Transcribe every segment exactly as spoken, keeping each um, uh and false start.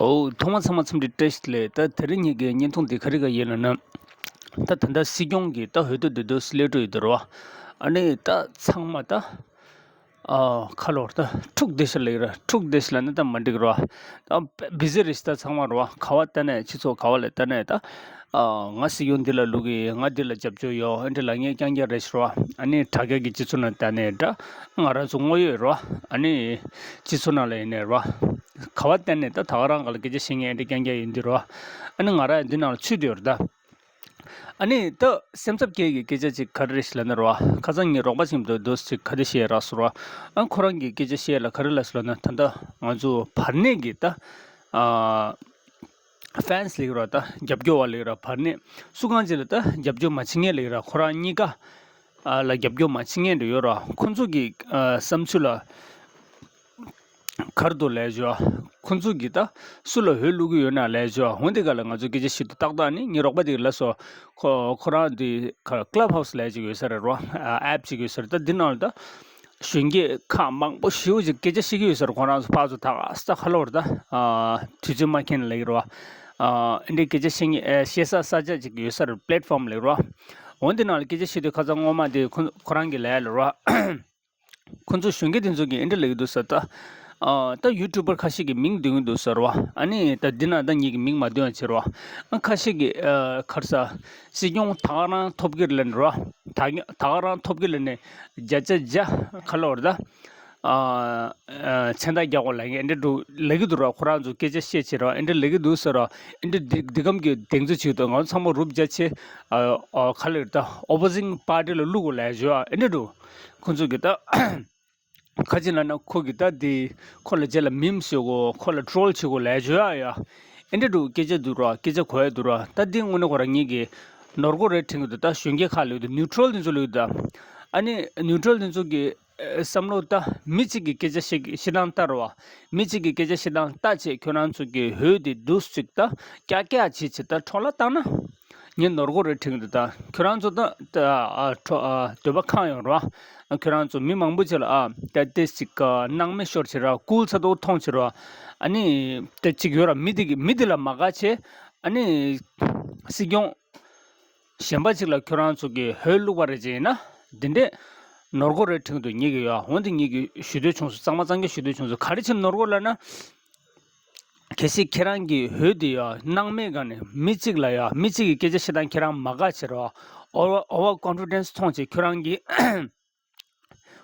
ཨོ། ཐོག་མ་ཚང་མ་འཚམས་འདྲི་བཀྲ་ཤིས་བདེ་ལེགས། ད་དེ་རིང་ངེད་ཀྱི་བརྙན་ཐུང་འདི་ག་རེ་ག་ཡིན་ལབ་ན། ད་ད་ལྟ་སྲིད་སྐྱོང་གི་ད་འོས་བསྡུ་འདི་འདུག་སླེབས་འགྲོ་ཡོད་དོ་རེད་བ། ཨ་ནི་ད་ཚང་མ་ད་ཨ་ཁ་ལོར་ད་འཁྲུག་བསྡད་ཤག་ལབ་ཀྱི་རེད། འཁྲུག་བསྡད་ཤག་ལབ་ན་ད་མ་འགྲིག་རེད་བ། ད་བི་ཟི་རེད་ཤག་ད་ཚང་མ་རེད་བ། ག་བ་ལྟ་ནས་སྤྱི་ཚོགས་ག་བ་ལ་ལྟ་ནས་ད་ཨ་ང་སྲིད་སྐྱོང་འདི་ལ་བླུག་གི། ང་འདི་ལ་རྒྱབ་སྐྱོར་ཡོད། ཨེ་འདྲ་ལབ་མཁན་རྐྱང་རྐྱང་རེད་ཤག་རེད་བ། ཨ་ནི་དྲ་རྒྱ་གི་སྤྱི་ཚོགས་ནང་ལྟ་ནས་ད་ང་རང་ཚོ་དངོས་ཡོད་རེད་བ། ཨ་ནི་སྤྱི་ཚོགས་ནང་ལ་ཡིན་ནའི་རེད་བ། ག་བ་ལྟ་ནས་ད་ད་ག་རང་ག་ལ་སྐད་ཆ་བཤད་མཁན་ཨེ་འདྲ་རྐྱང་རྐྱང་ཡིན་འདི་རེད་བ། ཨ་ནི་ང་རང་འདི་ནང་ལ་ཚུད་བསྡད་ཡོད་རེད་ད། ཨ་ནི་ད་སེམས་འཚབ་སྐྱེ་གི་སྐད་ཆ་ཅིག་ག་རེ་རེད་ཤག་ལབ་ན་རེད་བ། ཁ་སང་ངའི་རོགས་པ་ཅིག་འདུག་འདུག་ཅིག་ག་དེ་བཤད་རག་སོང་རེད་བ། ཨ་ཁོ་རང་གི་སྐད་ཆ་བཤད་ལ་ག་རེ་ལབ་སོང་ལབ་ན། ད་ལྟ་ང་ཚོ་བར་གནས་ཀྱི་ད་ཨ་ཕེན་སི་ལབ་ཀྱི་རེད་བ། ད་རྒྱབ་སྐྱོར་བ་ལབ་ཀྱི་རེད་བ། བར་གནས་སུ་གང་ཅིག་ལ་ད་རྒྱབ་སྐྱོར་མ་བྱེད་མཁན་ལབ་ཀྱི་རེད་བ། ཁོ་རང་གཉིས་ཀ་ཨ་ལ་རྒྱབ་སྐྱོར་མ་བྱེད་མཁན་འདྲ་ཡོད་རེད་བ། ཁོ་ཚོ་གི་ཨ་བསམ་ཚུལ་ལ་ག་རེ་འདུག་ལབ་ཞུ་བ། ཁོ་ཚོ་གིས་ད་སུ་ལ་འོས་བླུག་གི་ཡོད་ན་ལབ་ཞུ་བ། འོ་འདི་ག་ལ་ང་ཚོ་སྐད་ཆ་བཤད་དུས་ཏག་ཏག་ནི་ངའི་རོགས་པ་དེ་གིས་ལབ་སོང་། ཁོ་ཁོ་རང་དེ་ཀ་ལབ་ཧའུ་སི་ལབ་ཅིག་ཡོད་ས་རེད་རོ། ཨ་ཨེབ་ཅིག་ཡོད་ས་རེད། ད་འདི་ནང་ལ་ད་གཞོན་སྐྱེས་ཁག་མང་པོ་ཞེ་པོ་ཅིག་སྐད་ཆ་བཤད་ཀྱི་ཡོད་ས་རེད། ཁོ་རང་ཚོ་ཕར་ཚུར་ད་ག་ས་ཁ་ལོར་ད་ཨ་དུས་ཚོད་མ་འཁྱེར་ན་ལབ་ཀྱི་རེད་བ། ཨ་འདི་སྐད་ཆ་བཤད་ངེས་ཨ་བཤད་ས་ས་ཆ་ཅིག་ཡོད་ས་རེད། པླེ་ཊི་ཕོམ་ལབ་ཀྱི་རེད་བ། འོ་འདི་ནང་ལ་སྐད་ཆ་བཤད་དུས་ཁ་སང་སྔོན་མ་དེ་ཁོ་ཁོ་རང་གིས་ལབ་ཡ་ལབ་རེད་བ། ཁོ་ཚོ་གཞོན་སྐྱེས་དེ་ཚོ་གིས་ཨེ་འདྲ་ལབ་ཀྱི་འདུག་ཟེར་ད། ཨ་ད་ཡུ་ཊུབ་པར་ཁ་ཤས་ཀྱི་མིང་འདོན་གྱི་འདུག་ཟེར་བ། ཨ་ནི་ད་འདི་ན་ད་ངེད་ཀྱི་མིང་མ་འདོན་ཡ་བྱེད་རོ། ཨ་ཁ་ཤས་ཀྱིས་ཨ་ག་རེ་ཟ། སྲིད་སྐྱོང་ད་ག་རང་ཐོབ་ཀྱི་རེད་ལབ་ནས་རོ། ད་ད་ག་རང་ཐོབ་ཀྱི་ལབ་ནས་བརྒྱ་ཆ་བརྒྱ་ཁ་ལོར་ད། ཨ་ཨ་མཚན་རྟགས་རྒྱག་དགོས་ལབ་མཁན་ཨེ་འདྲ་འདུག་ལབ་ཀྱི་འདུག་རོ། ཁོ་རང་ཚོ་སྐད་ཆ་བཤད་བྱེད་རོ། ཨེ་འདྲ་ལབ་ཀྱི་འདུག་ཟེར་རོ། ཨེ་འདྲ་འདི་འདི་གམ་གྱི་གདེང་ཚོད་བྱེད་ཀྱི་འདུག་ང་ཚོ་ཚང་མ་རུབ་རྒྱག་བྱེད། ཨ་ཨ་ག་ལབ་ད། ཨོ་པོ་ཟིན་པར་ཊི་ལ་བླུག་དགོས་ལབ་ཞུ་བ་ཨེ་འདྲ་འདུག་ཁོ་ཚོ་གིས་ད་ག་ཅི་ལབ་ན་ཁོ་གིས་ད་དེ་ཁོ་ལ་རྗེས་ལ་མིམ་བཟོ་དགོས། ཁོ་ལ་ཊོལ་བྱེད་དགོས་ལབ་ཞུ་ཡ་ཡ། ཨེ་འདྲ་འདུག་སྐད་ཆ་འདུག་རོ། སྐད་ཆ་གོ་ཡ་འདུག་རོ། ད་འདི་དངོས་གནས་ཁོ་རང་ཉིད་ཀྱི་ནོར་འཁོར་རེད་དྲན་གྱི་འདུག་ད་གཞོན་སྐྱེས་ཁག་ལབ་ཀྱི་འདུག་ནིའུ་ཊྲལ་དེ་ཚོ་ལབ་ཀྱི་འདུག་ཨ་ནི་ནིའུ་ཊྲལ་དེ་ཚོ་གི་ཨེ་བསམ་བློ་ད་མི་གཅིག་གི་སྐད་ཆ་བཤད་བཤད་སྟངས་ལྟར་བ། མི་གཅིག་གི་སྐད་ཆ་བཤད་སྟངས་ལྟ་བྱས་ཁྱོད་རང་ཚོ་གི་འོས་དེ་འདུག་ཅིག་ད་ཀྱག་ཀྱག་བྱེད་བྱེད་ད་འཕྲོ་བརླག་བཏང་ན། ངས་ནོར་འཁོར་རེད་དྲན་གྱི་འདུག་ད་ཁྱོད་རང་ཚོ་ད་ད་ཨ་འཕྲོ་ཨ་འདོད་པ་ཁེངས་ཡོང་ར། ཁྱོད་རང་ཚོ་མི་མང་པོ་ཅིག་ལ་ཨ་ད་ཏེ་ཅིག་ཨ་སྣང་མེད་ཤོར་བྱེད་ར། སྐུལ་ཚ་དོ་མཐོང་བྱེད་ར། ཨ་ནི་ཏེ་ཅིག་ཡོད་ར། མི་དེ་གི་མི་དེ་ལ་མ་དགའ་བྱས། ཨ་ནི་སྲིད་སྐྱོང་གཞན་པ་ཅིག་ལ་ཁྱོད་རང་ཚོ་གིས་འོས་བླུགས་པ་རེད་ཅེ་ཡིན་ན། འདི་འདྲས་ནོར་འཁོར་རེད་དྲན་གྱི་འདུག་ཉེ་གི་ཡོད། འོན་ཏེ་ངེད་ཀྱིས་ཞུ་འདོད་བྱུང་སོང་། གཙང་མ་གཙང་རྐྱང་ཞུ་འདོད་བྱུང་སོང་། ག་རེ་བྱས་ནོར་འཁོར་ལབ་ན། གལ་སྲིད་ཁྱེད་རང་གི་འོས་དེ་ཡ་སྣང་མེད་སྒང་ནས་མི་གཅིག་ལ་ཡ་མི་གཅིག་གི་སྐད་ཆ་བཤད་སྟངས་ཁྱེད་རང་མ་དགའ་བྱེད་རོགས། ཨོ་ཝར་ཨོ་ཝར་ཀོན་ཕི་ཌེན་སི་མཐོང་བྱེད། ཁྱོད་རང་གིས་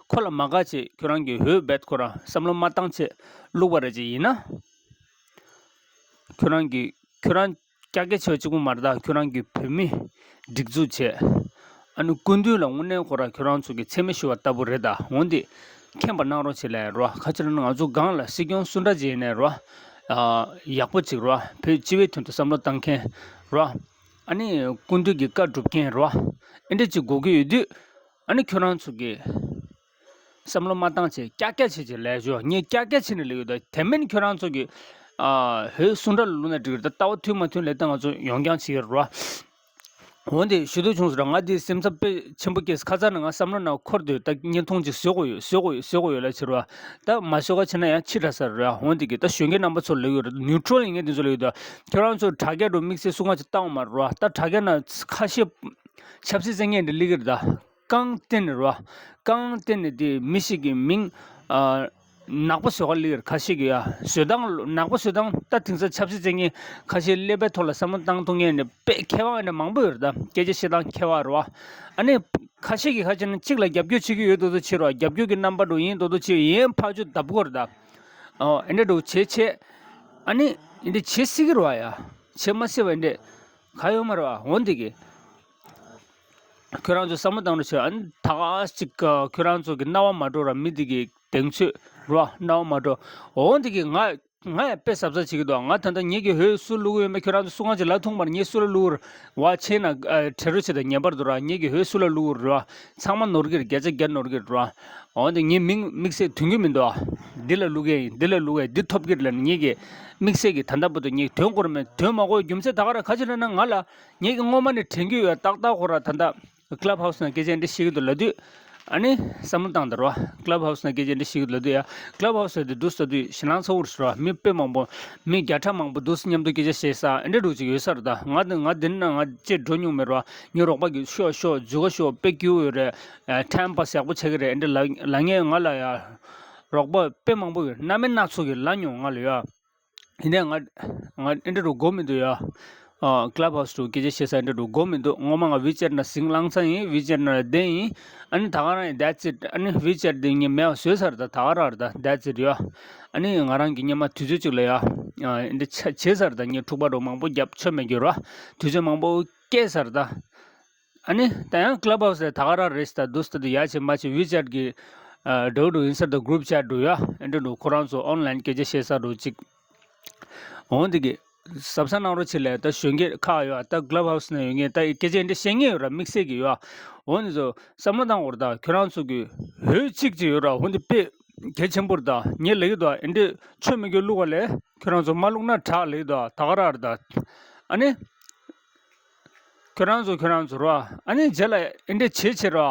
ཁོ་ལ་མ་དགའ་བྱེད། ཁྱོད་རང་གི་འོས་རྦད་ཁོ་རང་བསམ་བློ་མ་བཏང་བྱེད་བླུགས་པ་རེད་ཅེ་ཡིན་ན། ཁྱོད་རང་གི་ཁྱོད་རང་ཀྱག་ཀྱག་བྱེད་པ་གཅིག་པུ་མ་རེད་ད། ཁྱོད་རང་གི་བོད་མི་སྒྲིག་འཛུགས་བྱས། ཨ་ནི་སྐུ་མདུན་ལ་དངོས་གནས་ཁོ་རང་ཁྱོད་རང་ཚོ་གི་མཚན་སྨད་ཞུ་བ་ལྟ་བུ་རེད་ད། འོན་ཏེ་མཁྱེན་པ་གནང་རོགས་བྱེད་ལབ་རོ། ག་ཅི་ལབ་ན་ང་ཚོ་སྒང་ལ་སྲིད་སྐྱོང་སུ་འདྲ་ཅིག་ཡིན་ནའི་རོ། ཨ་ཡག་པོ་ཅིག་རོ། བོད་སྤྱི་བའི་དོན་དུ་བསམ་བློ་བཏང་མཁན་རོ། ཨ་ནི་སྐུ་མདུན་གྱི་བཀའ་སྒྲུབ་མཁན་རོ། ཨེ་འདྲ་ཅིག་དགོས་ཀྱི་ཡོད་དུས། ཨ་ནི་ཁྱོད་རང་ཚོ་གིས་བསམ་བློ་མ་བཏང་བྱས་ཀྱག་ཀྱག་བྱེད་ཀྱི་ལབ་ཞོག་ངས་ཀྱག་ཀྱག་བྱེད་ནས་ལབ་ཡོད་ད། དེ་མིན་ཁྱོད་རང་ཚོ་གིས་ཨ་འོས་སུ་འདྲ་ལ་བླུགས་ན་འགྲིག་གི་རེད་ད། ལྟ་བ་མཐུན་མ་མཐུན་ལབ་ད་ང་ཚོ་ཡོང་རྐྱང་བྱེད་ཀྱི་རེད་བ། འོན་ཏེ་ཞུ་འདོད་བྱུང་སོང་ར། ང་འདི་སེམས་འཚབ་དཔེ་ཆེན་པོ་སྐྱེས། ཁ་སང་ནས་ང་བསམ་བློ་ནང་འཁོར་སྡོད་ད། བརྙན་ཐུང་ཅིག་བཟོ་དགོས་ཡོད། བཟོ་དགོས་ཡོད། བཟོ་དགོས་ཡོད་ལབ་བྱེད་རེད་བ། ད་མ་བཟོ་ག་བྱེད་ན་ཡང་ཕྱི་དྲགས་ས་རེད་བ། འོན་ཏེ་གི་ད་གཞོན་སྐྱེས་རྣམ་པ་ཚོ་ལབ་ཡོད་རེད། ནིའུ་ཊྲལ་ཡིན་མཁན་འདི་ཚོ་ལབ་ཡོད་ད། ཁྱོད་རང་ཚོ་དྲ་རྒྱ་འགྲོ་དམིགས་བསལ་སུ་ང་ཅིག་བཏང་བ་མ་རེད་བ། ད་དྲ་རྒྱ་ནང་ཁ་ཤས་ཆབ་སྲིད་བཙན་ཉན་འདི་ལི་གིར་ད། རྐང་བརྟེན་ནས་རོ། རྐང་བརྟེན་ནས་དེ་མི་ཞིག་གི་མིང་ཨ་ནག་པོ་བཟོ་ག་ལི་གིར་ཁ་ཤས་ཀྱི་ཡ། བཟོ་སྟངས་ནག་པོ་བཟོ་སྟངས་ད་དེང་སང་ཆབ་སྲིད་བཙན་ཉན་ཁ་ཤས་ཀླད་པའི་ཐོག་ལ་བསམ་བློ་བཏང་ཐུབ་མཁན་ནི་དཔེ་མཁས་དབང་ནི་མང་པོ་ཡོད་རེད་ད། སྐད་ཆ་བཤད་སྟངས་མཁས་དབང་རོ། ཨ་ནི་ཁ་ཤས་ཀྱིས་ཁ་ཤས་ནི་གཅིག་ལ་རྒྱབ་སྐྱོར་བྱེད་ཀྱི་ཡོད་དོ་དོ་བྱེད་རོ། རྒྱབ་སྐྱོར་གྱི་རྣམ་པ་འགྲོ་ཡིན་དོ་དོ་བྱེད་ཡིན། ཕར་ཕྱོགས་བརྡབ་དགོས་རེད་ད། ཨོ་ཨེ་འདྲ་འགྲོ་བྱེད་བྱེད། ཨ་ནི་ཨེ་འདྲ་བྱེད་སྲིད་ཀྱི་རོ་ཡ། བྱེད་མ་སྲིད་པ་ཨེ་འདྲ་ག་ཡོད་མ་རེད་བ། འོན་ཏེ་གི་ཁྱོད་རང་ཚོ་བསམ་བློ་བཏང་རོགས་བྱེད། ཨ་ནི་ད་ག་ཅིག་ཁྱོད་རང་ཚོ་གི་རྣ་བ་མ་འགྲོ་ར། མི་དེ་གི་གདེང་ཚོད་རོ་རྣ་བ་མ་འགྲོ། འོ་འདི་གི་ང་ང་ཡང་དཔེ་གཟབ་གཟབ་བྱེད་ཀྱི་འདུག་ང་ད་ལྟ་ངེད་ཀྱི་འོས་སུ་བླུག་གི་ཡོད་མེད་ཁྱོད་རང་ཚོ་སུ་གང་ཅིག་ལབ་ཐུབ་མ་རེད། ངས་སུ་ལ་བླུག་ར་བ་ཆེ་ན་ཨ་བྲེལ་རོ་ཆེ་དང་ངེས་པར་དུ་ར། ངེད་ཀྱི་འོས་སུ་ལ་བླུག་ར། ཚང་མ་ནོར་གི་རེད། བརྒྱ་ཆ་བརྒྱ་ནོར་གི་རེད་ར། འོ་འདི་ངའི་མིང་དམིགས་བསལ་དོན་གྱི་མི་འདུག་འདི་ལ་བླུག་གི་ཡིན། འདི་ལ་བླུག་གི་ཡིན། འདི་ཐོབ་ཀྱི་རེད་ལབ་ནས་ངེད་ཀྱི་དམིགས་བསལ་གྱི་ད་ལྟ་བར་དུ་ངས་དོན་གོ་ར་མེད། དོན་མ་གོ་བའི་རྒྱུ་མཚན་ད་ག་ར་ག་ཅི་ལབ་ན། ང་ལ་ངེད་ཀྱི་སྔོན་མ་ནས་དྲན་གྱི་ཡོད། ཏག་ཏག་ཁོ་ར་ད་ལྟ་ཀླབ་ཧའུ་སི་ནང་སྐད་ཆ་འདི་བཤད་ཀྱི་འདུག་ལབ་དུས། ཨ་ནི་བསམ་བློ་བཏང་དང་རོ། Clubhouse་ནང་སྐད་ཆ་འདི་ཞིག་ལབ་དུས་ཡ། Clubhouse་དེ་འདུག་ས་དུས་ཞེད་སྣང་ཚ་བོ་རེད་རོ། མི་དཔེ་མང་པོ། མི་བརྒྱ་ཕྲག་མང་པོ་འདུག་ས་མཉམ་དུ་སྐད་ཆ་བཤད་ས་ཨེ་འདྲ་འདྲ་ཅིག་ཡོད་ས་རེད་ད། ང་ང་འདི་ན་ང་ཅེས་འགྲོ་མྱོང་མེད་རོ། ངའི་རོགས་པ་གིས་ཤོག་ཤོག་འཛུལ་ག་ཤོག་དཔེ་སྐྱིད་པོ་ཡོད་རེད། ཨ། time pass་ཡག་པོ་བྱེད་ཀྱི་རེད་ཨེ་འདྲ་ལབ་ལབ་མཁན་ང་ལ་ཡ། རོགས་པ་དཔེ་མང་པོ་ཡོད། སྣ་མིན་སྣ་ཚོགས་ཀྱིས་ལབ་མྱོང་ང་ལ་ཡ། ཡིན་ནའི་ང་ང་ཨེ་འདྲ་རུ་དགོས་མི་འདུག་ཡ། ཨ། Clubhouse་དུ་སྐད་ཆ་བཤད་ས་ཨེ་འདྲ་རུ་དགོས་མི་འདུག་སྔོན་མ་ང་WeChat་ནང་ཟིང་ལངས་ཚར་ཡིན། WeChat་ནང་ལ་བསྡད་ཡིན། ཨ་ནི་ད་ག་རང་ཡིན། That's it། ཨ་ནི་WeChat་དེ་ངས་མེད་པ་བཟོས་ཚར་ད། ད་ག་རང་རེད་ད། That's it་ཡ། ཨ་ནི་ང་རང་གི་སྔོན་མ་དུས་ཚོད་ཅིག་ལ་ཡ། ཨ། ཨེ་འདྲ་ཆ་བྱས་ཚར་ད། ངས་འཁྲུག་པ་རུ་མང་པོ་བརྒྱབ་ཆོ་མེད་རྒྱུ་ར། དུས་ཚོད་མང་པོ་སྐྱེལ་ཚར་ད། ཨ་ནི་ད་ཡང་Clubhouse་ལ་ད་ག་རང་རེད་ད། འདུག་ས་དུ་ཡ་བྱེད་མ་བྱེད་WeChat་གི་ཨ། འགྲོ་འགྲོ་ཡིན་ས་ད། group chat་འགྲོ་ཡ་ཨེ་འདྲ་འགྲོ། ཁོ་རང་ཚོ་online་སྐད་ཆ་བཤད་ས་འགྲོ་ཅིག་འོང་དེ་གི་གཟབ་གཟབ་གནང་རོགས་བྱེད་ལས། ད་གཞོན་སྐྱེས་ཁག་ཡོད་ད། Clubhouse་ནང་ཡོད་མཁན་ད་སྐད་ཆ་འདི་བཤད་མཁན་ཡོད་ར། དམིགས་བསལ་གྱི་ཡོད། འོང་དེ་ཚོ་བསམ་བློ་བཏང་དགོས་རེད་ད། ཁྱོད་རང་ཚོ་གི་འོས་གཅིག་ཅིག་ཡོད་ར། འོང་དེ་དཔེ་གལ་ཆེན་པོ་རེད་ད། ངས་ལབ་ཀྱི་འདུག་ཨེ་འདྲ་ཆོ་མེད་རྒྱུ་བླུག་ག་ལས་ཁྱོད་རང་ཚོ་མ་བླུག་ན་དྲག་ལབ་ཀྱི་འདུག་ད་ག་རང་རེད་ད། ཨ་ནི། ཁྱོད་རང་ཚོ་ཁྱོད་རང་ཚོ་རོ། ཨ་ནི་རྗེས་ལ་ཨེ་འདྲ་བྱེད་བྱེད་རོ།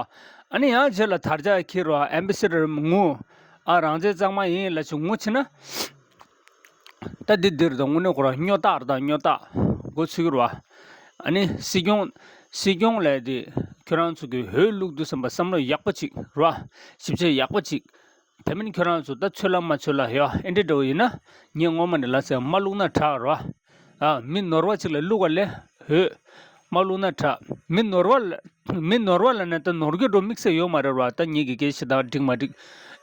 ཨ་ནི་ཡང་རྗེས་ལ་དར་ཆ་ཁྱེར་རོ། ཨེམ་བེ་སེ་ཌར་ངུ། ཨ། རང་བཙན་གཙང་མ་ཡིན་ལབ་བྱས་ངུ་བྱེད་ན། ད་འདི་འདིར་དང་དངོས་གནས་ཁོ་རང་སྨྱོ་རྟགས་རེད་ད། སྨྱོ་རྟགས་འགོ་ཚུགས་ཀྱི་རོ། ཨ་ནི་སྲིད་སྐྱོང་སྲིད་སྐྱོང་ལབ་དེ་ཁྱོད་རང་ཚོ་གི་འོས་བླུག་དུས་ཙམ་པ་བསམ་བློ་ཡག་པོ་ཅིག་རོ། ཞིབ་དཔྱད་ཡག་པོ་ཅིག་དེ་མིན་ཁྱོད་རང་ཚོ་ད་ཚོད་ལ་མ་ཚོད་ལ་ཡ་ཨེ་འདྲ་འདྲ་བོ་ཡིན་ན། ངས་སྔོན་མ་ནས་ལབ་ཚར། མ་བླུག་ན་དྲག་རོ། ཨ། མི་ནོར་བ་ཅིག་ལ་བླུག་ག་ལས། འོས། མ་བླུག་ན་དྲག་མི་ནོར་བ་ལ། མི་ནོར་བ་ལ་ནི་ད་ནོར་གྱི་འགྲོ་དམིགས་བསལ་ཡོད་མ་རེད་རོ། ད་ངེད་ཀྱི་སྐད་ཆ་དང་འགྲིག་མ་འགྲིག་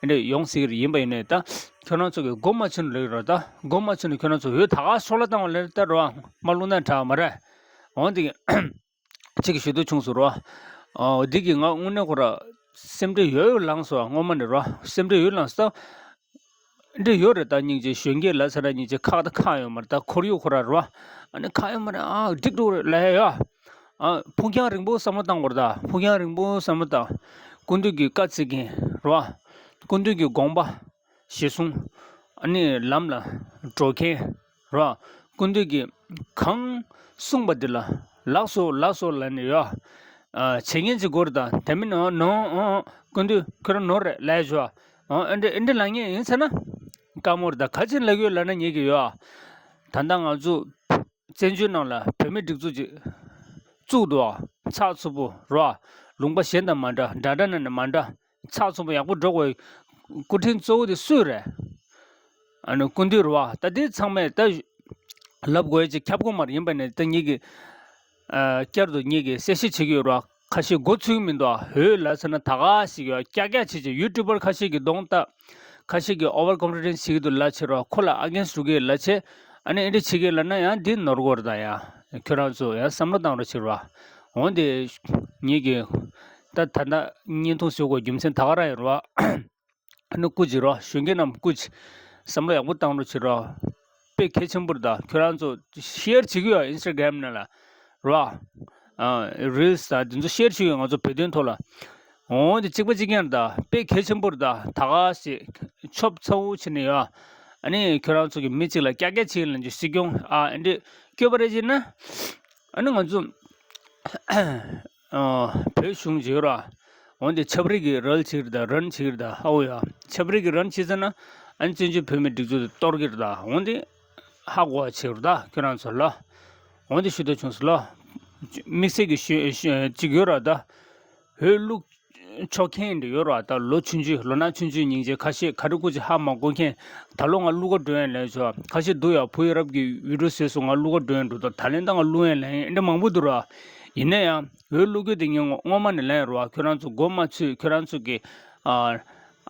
ཨེ་འདྲ་ཡོང་སྲིད་ཀྱི་རེད། ཡིན་པ་ཡིན་ནའི་ད་ཁྱོད་རང་ཚོ་གི་མགོ་མ་ཚོས་ན་ལོས་རོ། ད་མགོ་མ་ཚོས་ན་ཁྱོད་རང་ཚོ་འོས་ད་ག་སོགས་ལ་བཏང་བ་ལས་ད་རོ། མ་བླུག་ན་དྲག་མ་རེད། འོང་དེ་གི་གཅིག་ཞུ་འདོད་བྱུང་སོང་རོ། ཨོ། འདི་གིས་ང་དངོས་གནས་ཁོ་ར་སེམས་ཁྲལ་ཡོད་ཡོད་ལངས་སོང་། སྔོན་མ་ནས་རོ་སེམས་ཁྲལ་ཡོད་ལངས་སོང་། འདི་ཡོད་རེད་ད། སྙིང་རྗེ་གཞོན་སྐྱེས་ལ་ཟེར་ན་སྙིང་རྗེ། ཁག་ད་ཁག་ཡོད་མ་རེད་ད། ཁོར་ཡུག་ཁོ་ར་རོ། ཨ་ནི་ཁག་ཡོད་མ་རེད། ཨ། འགྲིག་འགྲོ་རེད་ལ་ཡ། ཨ། ཕུགས་རྒྱང་རིང་པོ་བསམ་བློ་བཏང་དགོས་རེད་ད། ཕུགས་རྒྱང་རིང་པོ་བསམ་བློ་བཏང་། སྐུ་མདུན་གྱི་བཀའ་བརྩི་མཁན་རོ། སྐུ་མདུན་གྱི་དགོངས་པ། གཞི་བཟུང་། ཨ་ནི་ལམ་ལ་འགྲོ་མཁན་རོ། སྐུ་མདུན་གྱིས་གང་གསུངས་པ་འདི་ལ་ལགས་སོ་ལགས་སོ་ལབ་ནས་ཡོད། ཨ། བྱེད་མཁན་ཅིག་དགོས་རེད་ད། དེ་མིན་ནོ་ནོ། ཨོ། སྐུ་མདུན་ཁྱོད་རང་ནོར་རེད་ལབ་ཡ་ཞོ། ཨོ། ཨེ་འདྲ་ཨེ་འདྲ་ལབ་མཁན་ཡིན་ཟེར་ན། དཀའ་མོ་རེད་ད། ག་ཅིག་ལབ་ཡོད་ལབ་ན་ཉེས་ཀྱི་ཡོད། ད་ལྟ་ང་ཚོ་བཙན་བྱོལ་ནང་ལ་བོད་མི་སྒྲིག་འཛུགས་ཅིག་བཙུགས་འདུག་ཚགས་ཚུད་པོ་རོ། ལུང་པ་གཞན་དང་མ་འདྲ། འདྲ་འདྲ་ན་ནས་མ་འདྲ། ཚགས་ཚུད་པོ་ཡག་པོ་འགྲོ་དགོས། སྐུ་དྲིན་གཙོ་བོ་དེ་སུ་རེད། ཨ་ནི་སྐུ་མདུན་རེད་བ། ད་དེ་ཚང་མས་ད་ལབ་དགོས་ཡ་ཅིག་ཁྱབ་དགོས་མ་རེད། ཡིན་པ་ནས་ད་ངེད་ཀྱིས་ཨ་བསྐྱར་དུ་ངེད་ཀྱིས་གསལ་བཤད་བྱེད་ཀྱི་ཡོད་རེད་བ། ཁ་ཤས་མགོ་ཚོས་ཀྱི་མི་འདུག་འོས་ལབ་ཚར་ན་ད་ག་ཞིག་ཡོད་ཀྱག་ཀྱག་བྱེད་ཅིག་ཡུ་ཊུབ་པར་ཁ་ཤས་ཀྱིས་གདོང་བལྟ། ཁ་ཤས་ཀྱིས་ཨོ་ཝར་ཀོན་ཕི་ཌེན་སི་བྱེད་ཀྱི་འདུག་ལབ་བྱེད་རེད་བ། ཁོ་ལ་ཨ་གེན་སི་ཊི་འགྲོ་གི་ལབ་བྱེད། ཨ་ནི་ཨེ་འདྲ་བྱེད་ཀྱི་ལབ་ན་ཡང་འདི་ནོར་དགོས་རེད་ད་ཡ། ཁྱོད་རང་ཚོ་ཡང་བསམ་བློ་བཏང་རོགས་བྱེད་རོགས། འོན་ཏེ་ངེད་ཀྱིས་ད་ད་ལྟ་བརྙན་ཐུང་བཟོ་དགོས་རྒྱུ་མཚན་ད་ག་རང་ཡིན་རོགས། ཨ་ནི་སྐུ་མཁྱེན་རོགས། གཞོན་སྐྱེས་རྣམས་སྐུ་མཁྱེན། བསམ་བློ་ཡག་པོ་བཏང་རོགས་བྱེད་རོགས། དཔེ་གལ་ཆེན་པོ་རེད་ད། ཁྱོད་རང་ཚོ་ཤེར་བྱེད་ཀྱི་ཡོད། ཨིན་སི་ཊ་གྷ་རམ་ནང་ལ་རོགས། ཨ། རིལ་སི་དང་དེ་ཚོ་ཤེར་བྱེད་ཀྱི་ཡོད། ང་ཚོ་བོད་དོན་ཐོག་ལ། འོ་དེ་གཅིག་པ་གཅིག་རྐྱང་རེད་ད། དཔེ་གལ་ཆེན་པོ་རེད་ད། ད་ག་ཞིག་ཆོབ་ཚ་བོ་བྱེད་ནས་ཡོད། ཨ་ནི་ཁྱོད་རང་ཚོ་གི་མི་གཅིག་ལ་ཀྱག་ཀྱག་བྱེད་ལ་འཇུ་སྲིད་སྐྱོང་ཨ་ཨེ་འདྲས་སྐྱོ་པ་རེད་ཅེ་ན། ཨ་ནི་ང་ཚོ་ཨ་བོད་གཞུང་བྱེད་ར། འོན་ཏེ་ཆབ་རིག་གི་རལ་བྱེད་རེད་ད། རན་བྱེད་རེད་ད། ཧ་འོ་ཡ། ཆབ་རིག་གི་རན་བྱེད་ཟེར་ན། ཨ་ནི་བཙན་བྱོལ་བོད་མི་སྒྲིག་འཛུགས་དེ་གཏོར་གི་རེད་ད། འོན་ཏེ་ཧ་གོ་བ་བྱེད་རེད་ད་ཁྱོད་རང་ཚོ་ལ། འོན་ཏེ་ཞུ་འདོད་བྱུང་སོང་ལ། དམིགས་བསལ་གྱི་ཞུ་ཞུ་ཅིག་ཡོད་ར་ད། འོས་བླུག་ཆོག་མཁན་འདྲ་ཡོད་ར་ད། ལོ་ཆུང་ཆུང་ལོ་ན་ཆུང་ཆུང་སྙིང་རྗེ། ཁ་ཤས་ག་རེ་སྐུ་མཁྱེན་ཧ་མ་གོ་མཁན། ད་ལོ་ང་བླུག་ག་འགྲོ་ཡ་ལན་ཆོག་ཁ་ཤས་འདུག་ཡ། བུ་ཡ་རབས་ཀྱི་བི་ཌིའོ་བཟོས་སོང་། ང་བླུག་ག་འགྲོ་ཡ་འགྲོ་ད། ད་ལན་ད་ང་བླུག་ཡ་ལན་ཨེ་འདྲ་མང་པོ་འདུག་ར། ཡིན་ན་ཡང་འོས་བླུག་རྒྱུ་དེ་ངས་སྔོན་མ་ནས་ལན་ར། ཁྱོད་རང་ཚོ་མགོ་མ་ཚོས། ཁྱོད་རང་ཚོ་གི་ཨ་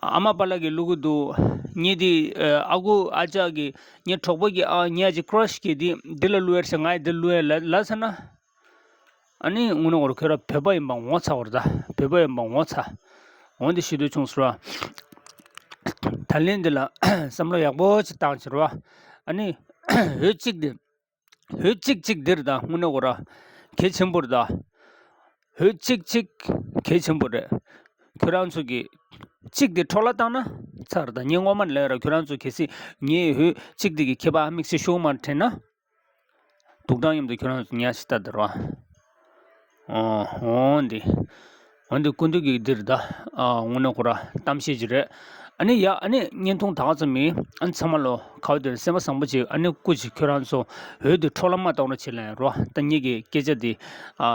ཨ་མ་པཱ་ལགས་ཀྱིས་བླུག་གི་འདུག་ངས་དེ་ཨ་ཁུ་ཨ་ཅག་གིས་ངའི་གྲོགས་པོ་གིས་ཨ་ངའི་ཨ་ཅེ་ཀྲོ་ཤི་གིས་དེ་འདི་ལ་བླུག་ཡ་རེད་ཟེར། ང་ཡི་འདི་བླུག་ཡ་ལ་ལ་ཟེར་ན། ཨ་ནི་དངོས་གནས་ཁོ་རང་བོད་པ་ཡིན་པ་ངོ་ཚ་བ་རེད་ད། བོད་པ་ཡིན་པ་ངོ་ཚ། འོན་ཏེ་ཞུ་འདོད་བྱུང་སོང་ར། ད་ལན་འདི་ལ་བསམ་བློ་ཡག་པོ་ཅིག་བཏང་ཕྱིར་བ། ཨ་ནི་འོས་གཅིག་འདི་འོས་གཅིག་གཅིག་འདི་རེད་ད། དངོས་གནས་ཁོ་རང་གལ་ཆེན་པོ་རེད་ད། འོས་གཅིག་གཅིག་གལ་ཆེན་པོ་རེད། ཁྱོད་རང་ཚོ་གིས་གཅིག་འདི་འཕྲོ་བརླག་བཏང་ན་ཚར་ད། ངས་སྔོན་མ་ནས་ལབ་ཡོད་ར། ཁྱོད་རང་ཚོ་གལ་སྲིད་ངའི་འོས་གཅིག་འདི་གི་ཁྱད་པར་དམིགས་བསལ་ཤོར་མ་དྲན་ན། དུག་སྦྲང་མཉམ་དུ་ཁྱོད་རང་ཚོ་ཉལ་ཞིག་ལྟ་དེ་རོ། ཨོ་ཧོ་འདི། འོན་ཏེ་སྐུ་མདུན་གྱིས་འདིར་ད་ཨ་དངོས་གནས་ཁོ་ར་གཏམ་བཤད་ཅིག་རེད། ཨ་ནི་ཡ་ཨ་ནི་བརྙན་ཐུང་ད་ག་ཙམ་ཡིན། ཨ་ནི་ཚང་མ་ལོ་ཁ་བ་དེར་སེམས་པ་བཟང་པོ་ཅིག་ཨ་ནི་སྐུ་མཁྱེན་ཁྱོད་རང་ཚོ་འོད་དུ་འཕྲོ་བརླག་མ་གཏོང་རོགས་བྱེད་ལབ་རོ། ད་ངེད་ཀྱི་སྐད་ཆ་འདི་ཨ་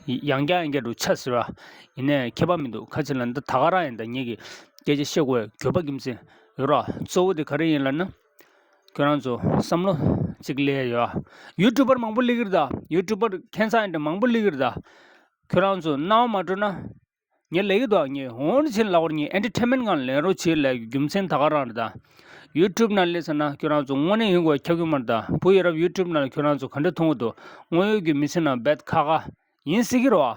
ཡང་བསྐྱར་ཡང་བསྐྱར་དུ་ཆ་ཟེར་བ་ཡིན་ནའི་ཁྱད་པར་མི་འདུག་ཁ་ཅིག་ལ་འདི་ད་ག་རང་ཡིན། ད་ངེད་ཀྱི་སྐད་ཆ་བཤད་དགོས་དགོས་པ་རྒྱུ་མཚན་ཡོད་རོ། གཙོ་བོ་དེ་ག་རེ་ཡིན་ལབ་ན། ཁྱོད་རང་ཚོ་བསམ་བློ་གཅིག་སླེབས་ཡོད། ཡུ་ཊུབ་པར་མང་པོ་སླེབས་ཀྱི་རེད་ད། ཡུ་ཊུབ་པར་ཁྱད་མཚར་ཡིན་འདྲ་མང་པོ་སླེབས་ཀྱི་རེད་ད། ཁྱོད་རང་ཚོ་སྣང་བ་མ་སྤྲོ་ན། ངས་ལབ་ཀྱི་འདུག་ངས་འོང་ཕྱིན་ལབ་པར་ངས་ཨེན་ཊར་ཊེན་མེན་ཊི་སྒང་ལེན་རོགས་བྱེད་ལབ་རྒྱུ་མཚན་ད་ག་རང་རེད་ད། ཡུ་ཊུབ་ནང་སླེབས་ཟེར་ན་ཁྱོད་རང་ཚོ་དངོས་གནས་ཡིན་དགོས་ཁྱབ་ཀྱི་མ་རེད་ད། བུ་ཡ་རབས་ཡུ་ཊུབ་ནང་ལ་ཁྱོད་རང་ཚོ་ག་འདྲ་མཐོང་གི་འདུག་དངོས་ཡོད་ཀྱི་མི་ཚེ་ནང་རྦད་ཁག་ཁག་ཡིན་སྲིད་ཀྱི་རེད་བ།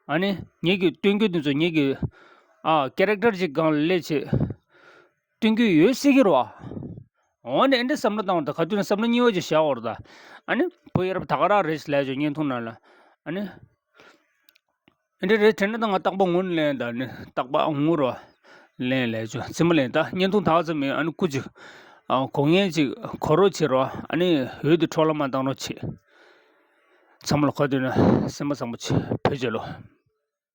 ཨ་ནི་ངེད་ཀྱི་སྟོན་རྒྱུ་དེ་ཚོ་ངེད་ཀྱི་ཨ་ཀེ་རེག་ཊར་ཅིག་སྒང་ལ་སླེབས་བྱས། སྟོན་རྒྱུ་ཡོད་སྲིད་ཀྱི་རེད་བ། འོ་ནི་ཨེ་འདྲ་བསམ་བློ་བཏང་བ་དང་ག་དུས་ནས་བསམ་བློ་རྙིང་བ་ཅིག་བཞག་འོར་ད། ཨ་ནི་བུ་ཡ་རབས་ད་ག་རང་རེད་ལས་བྱུང་བརྙན་ཐུང་ནང་ལ། ཨ་ནི་ཨེ་འདྲ་རེད་དྲན་ན་ད་ང་རྟག་པར་ངུ་ལེན་ད་ནི་རྟག་པར་ངུ་རོ། ལེན་ལས་བྱུང་ཚིམ་མ་ལེན་ད་བརྙན་ཐུང་ད་ག་ཙམ་མིན། ཨ་ནི་སྐུ་མཁྱེན་ཨ་གོ་ངན་ཅིག་གོ་རོགས་བྱེད་རོ། ཨ་ནི་འོད་དུ་འཕྲོ་བརླག་མ་བཏང་རོགས་བྱེད། ཚང་མ་ལ་ག་དུས་ནས་སེམས་པ་བཟང་པོ་བྱེད། བོད་རྒྱལ་ལོ།